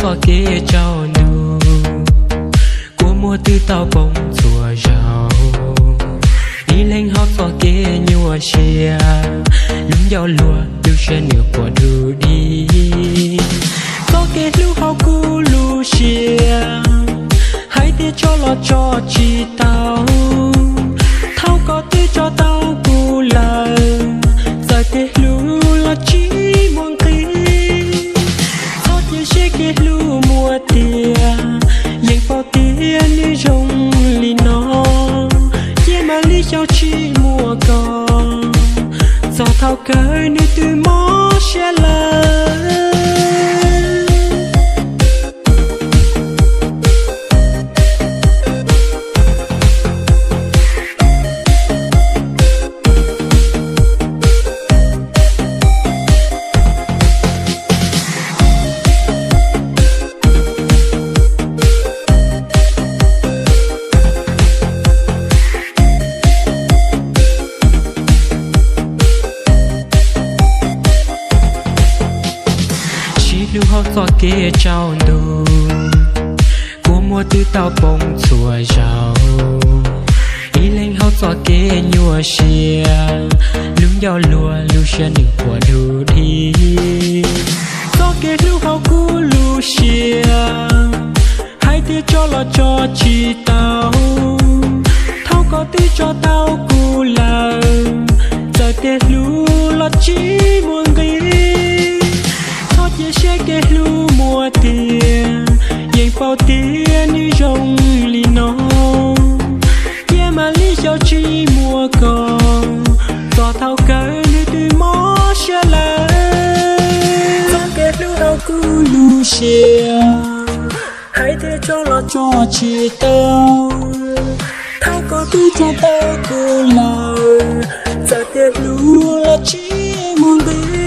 txoj kev tsaus ntuj, kua muag twb tau poob txhua zaus. Ib leeg hauv txoj kev nyuaj siab, lub ncauj luag lub siab nws puas dub dig. Txoj kev hlub hauv kuv lub siab, hais tias tso los tso tsis tau. Thaum koj twb tso tau kuv lawm, txawm tias hlub los tsis muaj nqis. Txhob cia siab kev hlub muaj tiag, yeej paub tias nws zoo li no. Cia mam li xyaum tsis muaj koj, txog thaum kawg nws twb mob siab lawm. Sib hlub hauv txoj kev tsaus ntuj, kua muag twb tau poob txhua zaus. Ib leeg hauv txoj kev nyuaj siab, lub ncauj luag lub siab nws puas dub dig. Txoj kev hlub hauv kuv lub siab, hais tias tso los tso tsis tau. Thaum koj twb tso tau kuv lawm, txawm tias hlub los tsis muaj nqis. Txhob cia siab kev hlub muaj tiag, yeej paub tias nws zoo li no. Cia mam li xyaum tsis muaj koj, txog thaum kawg nws twb mob siab lawm. Txoj kev hlub hauv kuv lub siab, hais tias tso los tso tsis tau. Thaum koj twb tso tau kuv lawm, txawm tias hlub los tsis muaj nqis.